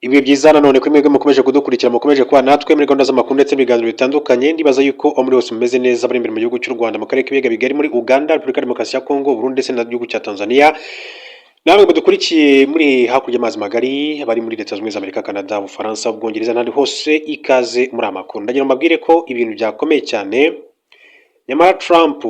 Ibihe byiza nanone kuri mwebwe mukomeje kudukurikira, mukomeje kuba natwe muri gahunda z'amakuru ndetse n'ibiganiro bitandukanye. Ndibaza yuko aho muri hose mumeze neza, bari imbere mu gihugu cy'u Rwanda, mu karere k'ibiyaga bigari, muri Uganda, Repubulika ya Demokarasi ya Kongo, Burundi ndetse na gihugu cya Tanzania. Namwe mudukurikiye muri hakurya y'amazi magari, bari muri Leta Zunze Ubumwe za Amerika, Canada, Ubufaransa, Ubwongereza n'ahandi hose, ikaze muri aya makuru. Ndagira ngo mbabwire ko ibintu byakomeye cyane. Nyamara Trump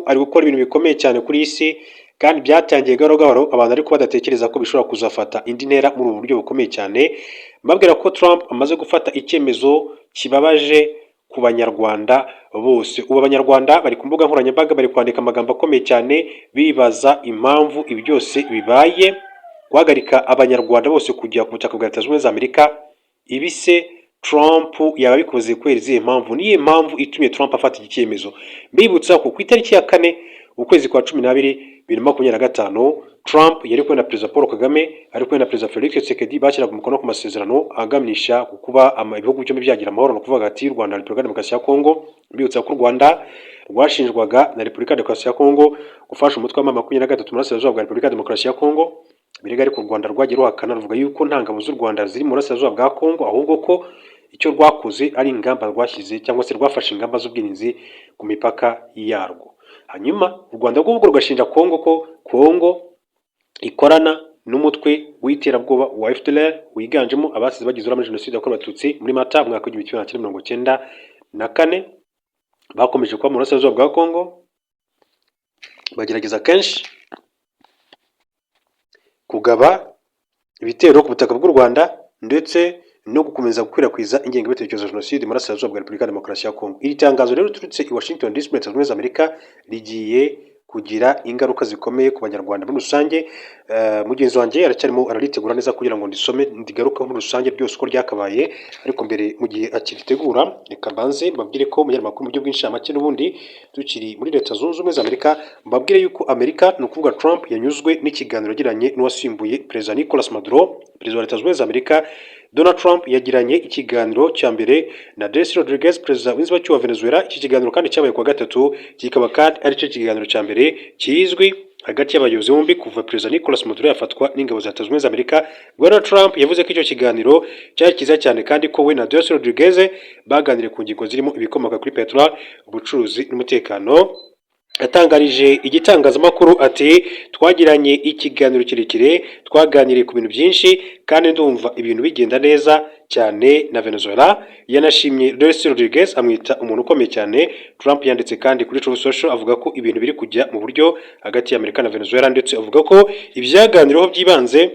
ari gukora ibintu bikomeye cyane kuri iyi si, kandi byatangiye gahoro gahoro abantu ariko badatekereza ko bishobora kuzafata indi ntera muri ubu buryo bukomeye cyane. Mbabwira ko Trump amaze gufata icyemezo kibabaje ku Banyarwanda bose. Ubu Abanyarwanda bari ku mbuga nkoranyambaga, bari kwandika amagambo akomeye cyane, bibaza impamvu ibi byose bibaye, guhagarika Abanyarwanda bose kujya ku butaka bwa Leta Zunze Ubumwe za Amerika. Ibi se Trump yaba abikoze kubera izihe mpamvu? Niyo mpamvu itumye Trump afata iki cyemezo? Mbibutsa ko ku itariki ya 4 ukwezi kwa 12 2025, Trump yari kumwe na Perezida Paul Kagame, ari kumwe na Perezida Felix Tshisekedi, bashyiraga umukono ku masezerano aganisha ku kuba ibihugu byombi byagira amahoro, ni ukuvuga hagati y'u Rwanda na Repubulika ya Demokarasi ya Kongo. Mbibutsa ko u Rwanda rwashinjwaga na Repubulika ya Demokarasi ya Kongo gufasha umutwe wa M23 mu burasirazuba bwa Repubulika ya Demokarasi ya Kongo. Birega ariko u Rwanda rwagiye ruhakana, ruvuga yuko nta ngabo z'u Rwanda ziri mu burasirazuba bwa Kongo, ahubwo ko icyo rwakoze ari ingamba rwashyize cyangwa se rwafashe ingamba z'ubwirinzi ku mipaka yarwo. Hanyuma u Rwanda rwo rugashinja Kongo ko Kongo ikorana n'umutwe w'iterabwoba wa FDLR, wiganjemo abasize bagize uruhare muri Jenoside yakorewe Abatutsi muri Mata mu mwaka w'1994. Bakomeje kuba mu burasirazuba bwa Kongo, bagerageza kenshi kugaba ibitero ku butaka bw'u Rwanda ndetse no gukomeza gukwirakwiza ingengabitekerezo ya jenoside mu burasirazuba bwa Repubulika ya Demokarasi ya Kongo. Iri tangazo rero riturutse i Washington DC muri Leta Zunze Ubumwe za Amerika rigiye kugira ingaruka zikomeye ku Banyarwanda muri rusange. Mugenzi wanjye aracyarimo araritegura neza kugira ngo ndisome, ndigarukeho muri rusange byose uko ryakabaye. Ariko mbere, mu gihe akiritegura, reka mbanze mbabwire ko umunyamakuru mu buryo bw'inshamake, n'ubundi tukiri muri Leta Zunze Ubumwe za Amerika, mbabwire yuko Amerika, ni ukuvuga Trump, yanyuzwe n'ikiganiro yagiranye n'uwasimbuye Perezida Nicolas Maduro. Perezida wa Leta Zunze Ubumwe za Amerika Donald Trump yagiranye ikiganiro cya mbere na Delcy Rodriguez, perezida w'inzibacyuho wa Venezuela. Iki kiganiro kandi cyabaye kuwa gatatu, kikaba kandi aricyo kiganiro cya mbere kizwi hagati y'abayobozi bombi kuva Perezida Nicolas Maduro yafatwa n'ingabo za Leta Zunze Ubumwe za Amerika. Donald Trump yavuze ko icyo kiganiro cyari cyiza cyane, kandi ko we na Delcy Rodriguez baganiriye ku ngingo zirimo ibikomoka kuri peteroli, ubucuruzi n'umutekano. Yatangarije igitangazamakuru ati: "Twagiranye ikiganiro kirekire, twaganiriye ku bintu byinshi, kandi ndumva ibintu bigenda neza cyane na Venezuela." Yanashimye Delcy Rodriguez, amwita umuntu ukomeye cyane. Trump yanditse kandi kuri Truth Social avuga ko ibintu biri kujya mu buryo hagati ya Amerika na Venezuela, ndetse avuga ko ibyaganiriweho byibanze,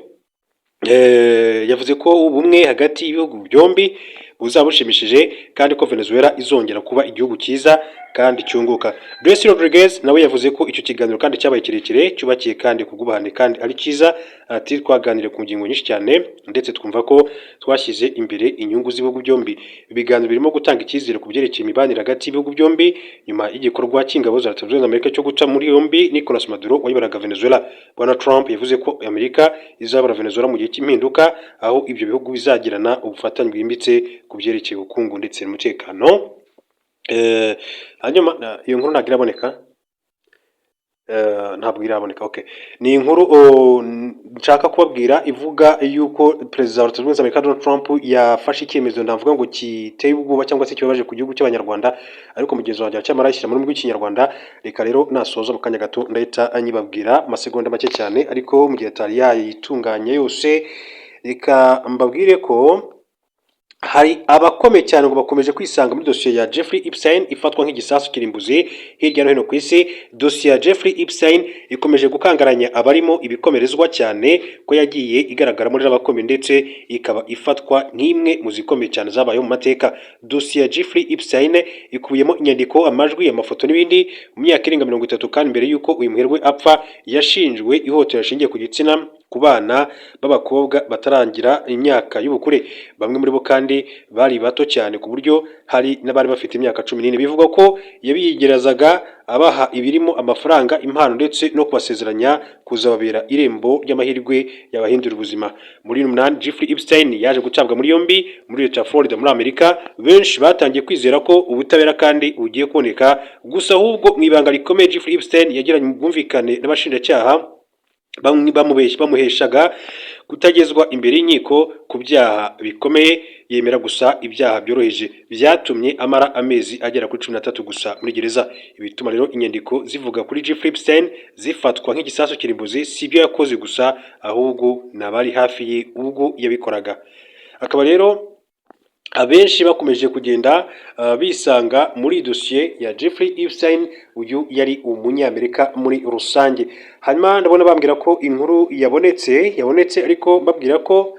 yavuze ko ubumwe hagati y'ibihugu byombi buzaba bushimishije, kandi ko Venezuela izongera kuba igihugu cyiza kandi cyunguka. Delcy Rodriguez nawe yavuze ko icyo kiganiro kandi cyabaye kirekire, cyubakiye kandi ku bwubahane kandi ari cyiza. Ati: "Twaganiriye ku ngingo nyinshi cyane, ndetse twumva ko twashyize imbere inyungu z'ibihugu byombi. Ibiganiro birimo gutanga icyizere ku byerekeye imibanire hagati y'ibihugu byombi nyuma y'igikorwa cy'ingabo za Leta Zunze Ubumwe za Amerika cyo guca muri yombi Nicolas Maduro wayoboraga Venezuela." Bwana Trump yavuze ko Amerika izabara Venezuela mu gihe cy'impinduka, aho ibyo bihugu bizagirana ubufatanye bwimbitse ku byerekeye ubukungu ndetse n'umutekano. Hanyuma iyo nkuru ntabwo iraboneka, ntabwo iraboneka. Okay, ni inkuru nshaka kubabwira ivuga yuko Perezida wa Leta Zunze Ubumwe za Amerika Donald Trump yafashe icyemezo navuga ngo kiteye ubwoba cyangwa se kibabaje ku gihugu cy'Abanyarwanda, ariko mugenzi wanjye aracyamara ayishyira mu rurimi rw'Ikinyarwanda. Reka rero nasoza mu kanya gato ndahita anyibabwira, amasegonda make cyane. Ariko mu gihe atari yayitunganya yose, reka mbabwire ko hari abakomeye cyane ngo bakomeje kwisanga muri dosiye ya Jeffrey Epstein ifatwa nk'igisasu kirimbuzi hirya no hino ku isi. Dosiye ya Jeffrey Epstein ikomeje gukangaranya abarimo ibikomerezwa cyane, ko yagiye igaragaramo n'abakomeye, ndetse ikaba ifatwa nk'imwe mu zikomeye cyane zabayeho mu mateka. Dosiye ya Jeffrey Epstein ikubiyemo inyandiko, amajwi, amafoto n'ibindi. Mu myaka irenga 30 kandi mbere y'uko uyu muherwe apfa, yashinjwe ihohotera rishingiye ku gitsina ku bana b'abakobwa batarangira imyaka y'ubukure. Bamwe muri bo kandi bari bato cyane, ku buryo hari n'abari bafite imyaka 14. Bivugwa ko yabigerezaga abaha ibirimo amafaranga, impano ndetse no kubasezeranya kuzababera irembo ry'amahirwe yabahindura ubuzima. Muri 8 Jeffrey Epstein yaje gutabwa muri yombi muri leta ya Florida muri Amerika. Benshi batangiye kwizera ko ubutabera kandi bugiye kuboneka, gusa ahubwo mu ibanga rikomeye Jeffrey Epstein yagiranye ubwumvikane n'abashinjacyaha. Bamwe bamuheshaga kutagezwa imbere y'inkiko ku byaha bikomeye, yemera gusa ibyaha byoroheje. Byatumye amara amezi agera kuri 13 gusa muri gereza. Ibituma rero inyandiko zivuga kuri Jeffrey Epstein zifatwa nk'igisasu kirimbuzi si ibyo yakoze gusa, ahubwo n'abari hafi ye ubwo yabikoraga. Akaba rero abenshi bakomeje kugenda bisanga muri dosiye ya Jeffrey Epstein. Uyu yari umunyamerika muri rusange. Hanyuma ndabona bambwira ko inkuru yabonetse, ariko mbabwira ko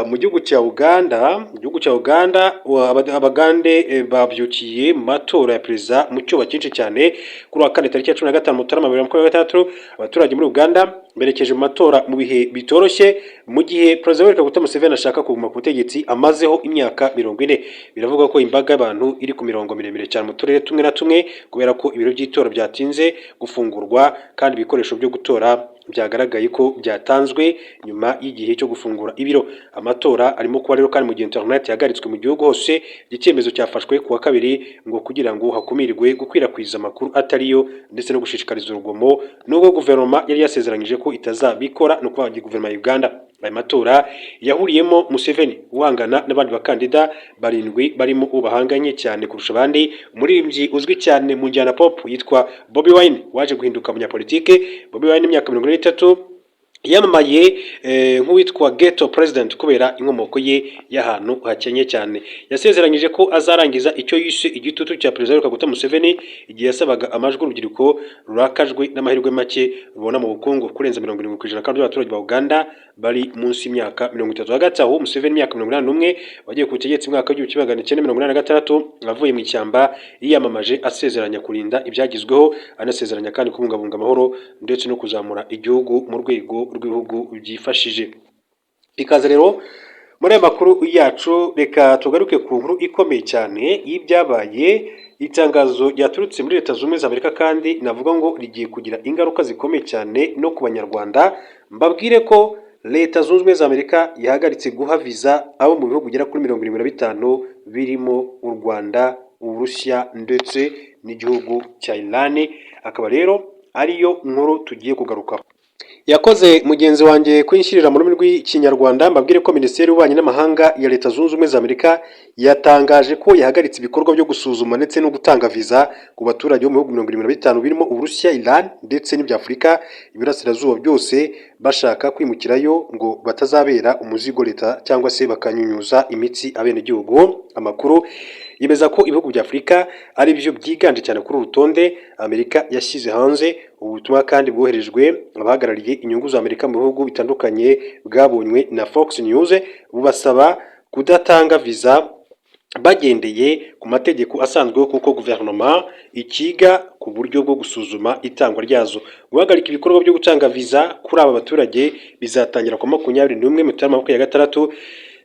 mu gihugu cya Uganda, mu gihugu cya Uganda, abagande babyukiye mu matora ya perezida mu cyuba cyinshi cyane kuri wa kane, tariki ya 15 Mutarama 2026. Abaturage muri Uganda berekeje mu matora mu bihe bitoroshye, mu gihe Perezida Yoweri Kaguta Museveni ashaka kuguma ku butegetsi amazeho imyaka 40. Biravuga ko imbaga y'abantu iri ku mirongo miremire cyane mu turere tumwe na tumwe, kubera ko ibiro by'itora byatinze gufungurwa kandi ibikoresho byo gutora byagaragaye ko byatanzwe nyuma y'igihe cyo gufungura ibiro. Amatora arimo kuba rero kandi mu gihe internet yahagaritswe mu gihugu hose. Iki cyemezo cyafashwe ku wa kabiri ngo kugira ngo hakumirwe gukwirakwiza amakuru atariyo ndetse no gushishikariza urugomo, nubwo guverinoma yari yasezeranyije ko itazabikora, ni ukuvuga guverinoma ya Uganda. Aya matora yahuriyemo Museveni uhangana n'abandi bakandida barindwi, barimo uwo bahanganye cyane kurusha abandi, umuririmbyi uzwi cyane mu njyana pop yitwa Bobi Wine, waje guhinduka umunyapolitike. Bobi Wine, imyaka 43, yamamaye nk'uwitwa Ghetto President kubera inkomoko ye y'ahantu hakennye cyane. Yasezeranyije ko azarangiza icyo yise igitutu cya Perezida Yoweri Kaguta Museveni igihe yasabaga amajwi urubyiruko rurakajwe n'amahirwe make rubona mu bukungu. Kurenza 70% kandi by'abaturage ba Uganda bari munsi y'imyaka 30. Hagati aho, Museveni, imyaka 81, wagiye ku butegetsi mu mwaka w'1986 avuye mu ishyamba, yiyamamaje asezeranya kurinda ibyagezweho, anasezeranya kandi kubungabunga amahoro ndetse no kuzamura igihugu mu rwego rw'ibihugu byifashije. Ikaze rero muri aya makuru yacu. Reka tugaruke ku nkuru ikomeye cyane y'ibyabaye, itangazo ryaturutse muri Leta Zunze Ubumwe za Amerika, kandi navuga ngo rigiye kugira ingaruka zikomeye cyane no ku Banyarwanda. Mbabwire ko Leta Zunze Ubumwe za Amerika yahagaritse guha viza abo mu bihugu bigera kuri 75, birimo u Rwanda, Uburusiya ndetse n'igihugu cya Iran. Akaba rero ariyo nkuru tugiye kugarukaho. Yakoze mugenzi wanjye kuyishyirira mu rurimi rw'Ikinyarwanda. Mbabwire ko Minisiteri y'Ububanyi n'Amahanga ya Leta Zunze Ubumwe za Amerika yatangaje ko yahagaritse ibikorwa byo gusuzuma ndetse no gutanga viza ku baturage bo mu bihugu 75, birimo Uburusiya, Iran ndetse n'ibya Afurika Iburasirazuba byose, bashaka kwimukirayo, ngo batazabera umuzigo leta cyangwa se bakanyunyuza imitsi abenegihugu. Amakuru yemeza ko ibihugu bya Afurika ari byo byiganje cyane kuri uru rutonde Amerika yashyize hanze. Ubu butumwa kandi bwoherejwe abahagarariye inyungu za Amerika mu bihugu bitandukanye bwabonywe na Fox News, bubasaba kudatanga viza bagendeye ku mategeko asanzweho, kuko guverinoma ikiga ku buryo bwo gusuzuma itangwa ryazo. Guhagarika ibikorwa byo gutanga viza kuri aba baturage bizatangira ku 21 Mutarama 26,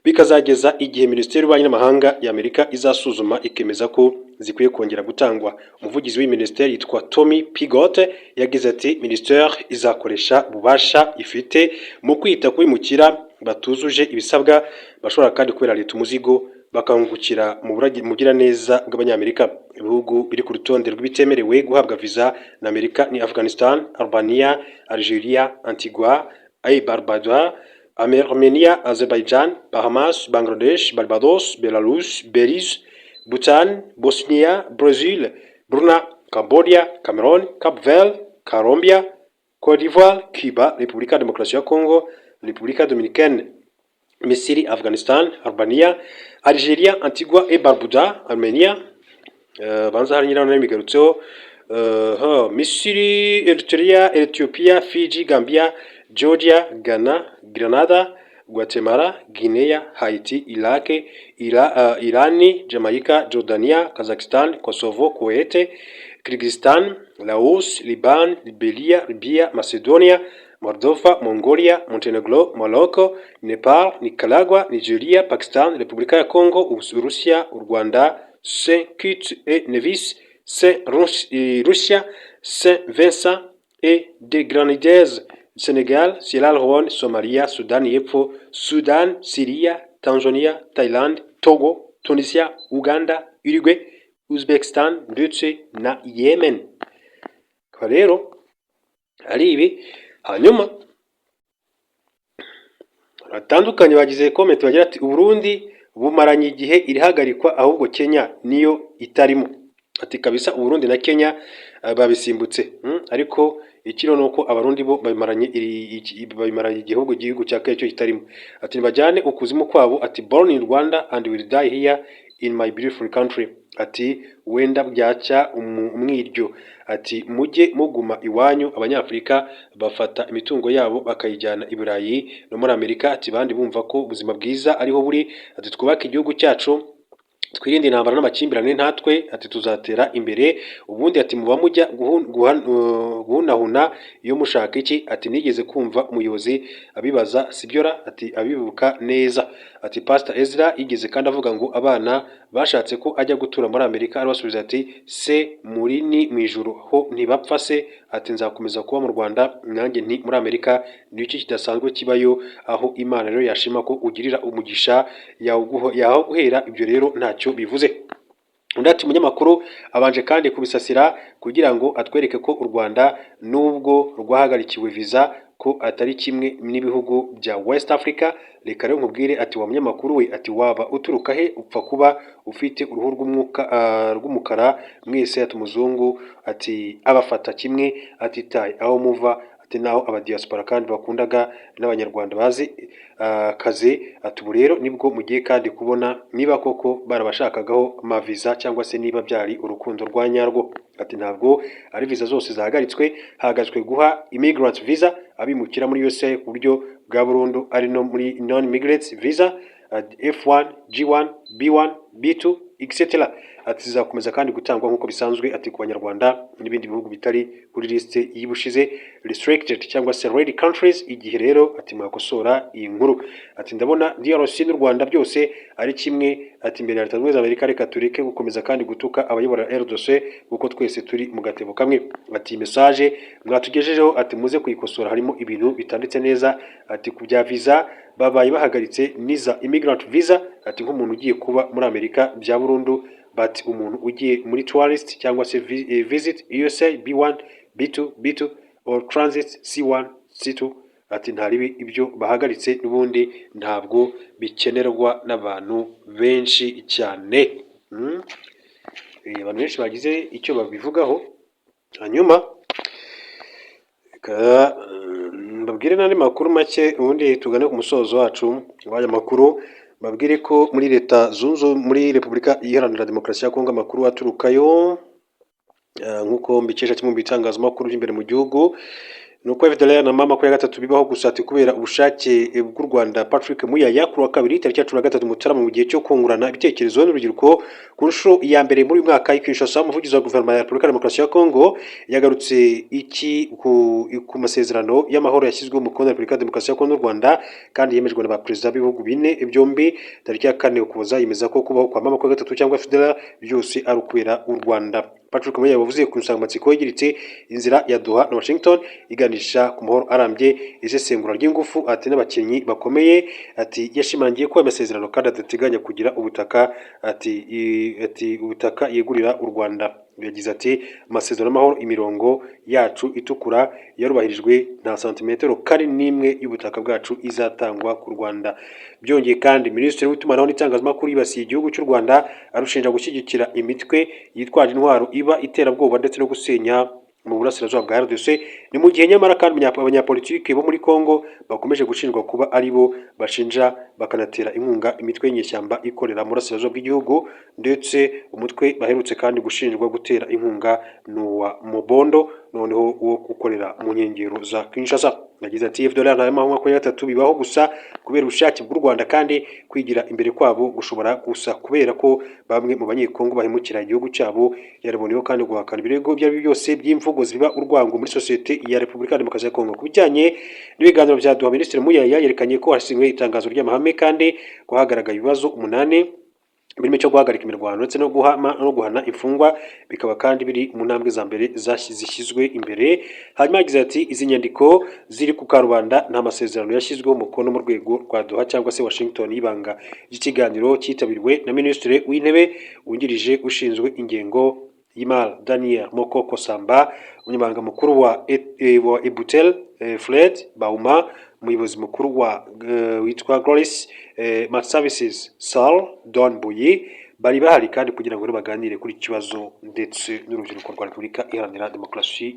bikazageza igihe Minisiteri y'Ububanyi n'Amahanga ya Amerika izasuzuma ikemeza ko zikwiye kongera gutangwa. Umuvugizi w'iyi minisiteri yitwa Tommy Pigott yagize ati: "Minisiteri izakoresha ububasha ifite mu kwita ku bimukira batujuje ibisabwa, bashobora kandi kubera leta umuzigo, bakangukira mu bugiraneza bw'Abanyamerika." Ibihugu biri ku rutonde rw'ibitemerewe guhabwa viza na Amerika ni Afghanistan, Albania, Algeria, Antigua et Barbuda, Armenia, Azerbaijan, Bahamas, Bangladesh, Barbados, Belarus, Belize, Bhutan, Bosnia, Brazil, Brunei, Cambodia, Cameroon, Cape Verde, Colombia, Cote d'Ivoire, Cuba, Repubulika ya Demokarasi ya Congo, Repubulika Dominicaine, Misiri, Afghanistan, Albania, Algeria, Antigua et Barbuda, Armenia, banza hari nyiraho bigarutseho, Misiri, Eritrea, Ethiopia, Fiji, Gambia, Georgia, Ghana, Grenada, Guatemala, Guinea, Haiti, Iraq, Irani, Jamaica, Jordania, Kazakhstan, Kosovo, Kuwait, Kyrgyzstan, Laos, Liban, Liberia, Libya, Macedonia, Moldova, Mongolia, Montenegro, Morocco, Nepal, Nicaragua, Nigeria, Pakistan, Repubulika ya Congo, Uburusiya, u Rwanda, Saint Kitts et Nevis, Saint Lucia, Saint Vincent et de Grenadines, Senegal, Sierra Leone, Somalia, Sudani y'Epfo, Sudan, Syria, Tanzania, Thailand, Togo, Tunisia, Uganda, Uruguay, Uzbekistan ndetse na Yemen. Akaba rero ari ibi. Hanyuma Batandukanye bagize comment bagira ati: "Uburundi bumaranye igihe iri hagarikwa, ahubwo Kenya niyo itarimo." Ati: "Kabisa Uburundi na Kenya babisimbutse." Ariko ikiriho nuko Abarundi bo babimaranye igihugu cya Kenya cyo kitarimo. Ati: "Nibajyane ukuzimu kwabo." Ati: "Born in Rwanda and will die here in my beautiful country." Ati: "Wenda byacya umwiryo." Ati: "Mujye muguma iwanyu." Abanyafurika bafata imitungo yabo bakayijyana i Burayi no muri Amerika. Ati: "Bandi bumva ko ubuzima bwiza ariho buri." Ati: "Twubake igihugu cyacu, twirinde intambara n'amakimbirane, natwe ati tuzatera imbere ubundi." Ati: "Muba mujya guhunahuna iyo mushaka iki?" Ati: "Nigeze kumva umuyobozi abibaza, sibyo ra?" Ati: "Abibuka neza." Ati: "Pastor Ezra yigeze kandi avuga ngo abana bashatse ko ajya gutura muri Amerika, arabasubiza ati: 'Se muri ni mu ijuru ho ntibapfa se?' Ati: 'Nzakomeza kuba mu Rwanda nanjye nti muri Amerika nicyo kidasanzwe kibayo.' Aho Imana rero yashima ko ugirira umugisha yaguhera, ibyo rero ntacyo bivuze." Undi ati: "Umunyamakuru abanje kandi kubisasira kugira ngo atwereke ko u Rwanda nubwo rwahagarikiwe visa ko atari kimwe n'ibihugu bya West Africa. Reka rero nkubwire," ati, "wa munyamakuru we," ati, "waba uturuka he, upfa kuba ufite uruhu rw'umwuka rw'umukara, mwese," ati, "umuzungu," ati, "abafata kimwe atitaye aho muva." Ati: "Naho abadiaspora kandi bakundaga n'Abanyarwanda bazi akazi." Ati: "Ubu rero nibwo mugiye kandi kubona niba koko barabashakagaho amaviza cyangwa se niba byari urukundo rwa nyarwo." Ati: "Ntabwo ari viza zose zahagaritswe, hahagaritswe guha immigrant visa abimukira muri USA ku buryo bwa burundu, ari no muri non immigrants visa F1, G1, B1, B2 etc." Ati: "Zizakomeza kandi gutangwa nk'uko bisanzwe," ati, "ku Banyarwanda n'ibindi bihugu bitari kuri liste y'ubushize, restricted cyangwa se red countries." Igihe rero, ati, mwakosora iyi nkuru. Ati: "Ndabona DRC n'u Rwanda byose ari kimwe." Ati: "Imbere ya Leta Zunze Ubumwe za Amerika, reka tureke gukomeza kandi gutuka abayobora RDC kuko twese turi mu gatebo kamwe." Ati: "Iyi message mwatugejejeho," ati, "muze kuyikosora, harimo ibintu bitanditse neza." Ati: "Ku bya visa babaye bahagaritse niza immigrant visa," ati, "nk'umuntu ugiye kuba muri Amerika bya burundu, but umuntu ugiye muri tourist cyangwa se visit USA B1, B2, B2 or transit C1, C2," ati, "ntaribi ibyo bahagaritse n'ubundi ntabwo bikenerwa n'abantu benshi cyane." Abantu benshi bagize icyo babivugaho. Hanyuma reka mbabwire n'andi makuru make, ubundi tugane ku musozo wacu w'aya makuru. Mbabwire ko muri Leta Zunze, muri Repubulika Iharanira Demokarasi ya Kongo, amakuru aturukayo nk'uko mbikesha kimwe mu bitangazamakuru by'imbere mu gihugu, ni uko FDLR na M23 bibaho gusa, ati, kubera ubushake bw'u Rwanda. Patrick Muyaya kuri wa kabiri tariki ya 13 Mutarama, mu gihe cyo kungurana ibitekerezo n'urubyiruko ku nshuro ya mbere muri uyu mwaka i Kinshasa, umuvugizi wa guverinoma ya Repubulika ya Demokarasi ya Kongo yagarutse iki ku masezerano y'amahoro yashyizweho umukono na Repubulika ya Demokarasi ya Kongo n'u Rwanda kandi yemejwe na ba perezida b'ibihugu bine byombi tariki ya 4 Ukuboza, yemeza ko kubaho kwa M23 cyangwa FDLR byose ari ukubera u Rwanda. Patrick Muyaya wavuze ku nsanganyamatsiko igira iti: "Inzira ya Doha na Washington iganisha ku mahoro arambye, isesengura ry'ingufu," ati, "n'abakinnyi bakomeye," ati, yashimangiye ko amasezerano kandi adateganya kugira ubutaka, ati, ubutaka yegurira u Rwanda. Yagize ati: "Amasezerano y'amahoro, imirongo yacu itukura yarubahirijwe, nta santimetero kare n'imwe y'ubutaka bwacu izatangwa ku Rwanda." Byongeye kandi, Minisitiri w'itumanaho n'itangazamakuru yibasiye igihugu cy'u Rwanda, arushinja gushyigikira imitwe yitwaje intwaro iba iterabwoba ndetse no gusenya mu burasirazuba bwa RDC. Ni mu gihe nyamara kandi abanyapolitiki bo muri Congo bakomeje gushinjwa kuba ari bo bashinja bakanatera inkunga imitwe y'inyeshyamba ikorera mu burasirazuba bw'igihugu, ndetse umutwe baherutse kandi gushinjwa gutera inkunga ni uwa Mobondo, noneho wo gukorera mu nkengero za Kinshasa. Yagize ati: "FDLR na M23 bibaho gusa kubera ubushake bw'u Rwanda, kandi kwigira imbere kwabo gushobora gusa kubera ko bamwe mu Banyekongo bahemukira igihugu cyabo." Yaraboneyeho kandi guhakana ibirego ibyo ari byo byose by'imvugo zibiba urwango muri sosiyete ya Repubulika ya Demokarasi ya Kongo. Ku bijyanye n'ibiganiro bya Doha, Minisitiri Muyaya yerekanye ko hasinywe itangazo ry'amahame kandi ko hagaragaye ibibazo 8 birimo icyo guhagarika imirwano ndetse no guhana imfungwa, bikaba kandi biri mu ntambwe za mbere zishyizwe imbere. Hanyuma yagize ati: "Izi nyandiko ziri ku karubanda, nta masezerano yashyizweho umukono mu rwego rwa Doha cyangwa se Washington y'ibanga ry'ikiganiro cyitabiriwe na Minisitiri w'Intebe wungirije ushinzwe ingengo y'imari Daniel Mokoko Samba, Umunyamabanga Mukuru wa Ebutel Fred Bauma, Umuyobozi mukuru wa witwa Gloris Multiservices Sal Don Buyi bari bahari kandi kugira ngo rero baganire kuri iki kibazo ndetse n'urubyiruko rwa Repubulika Iharanira Demokarasi.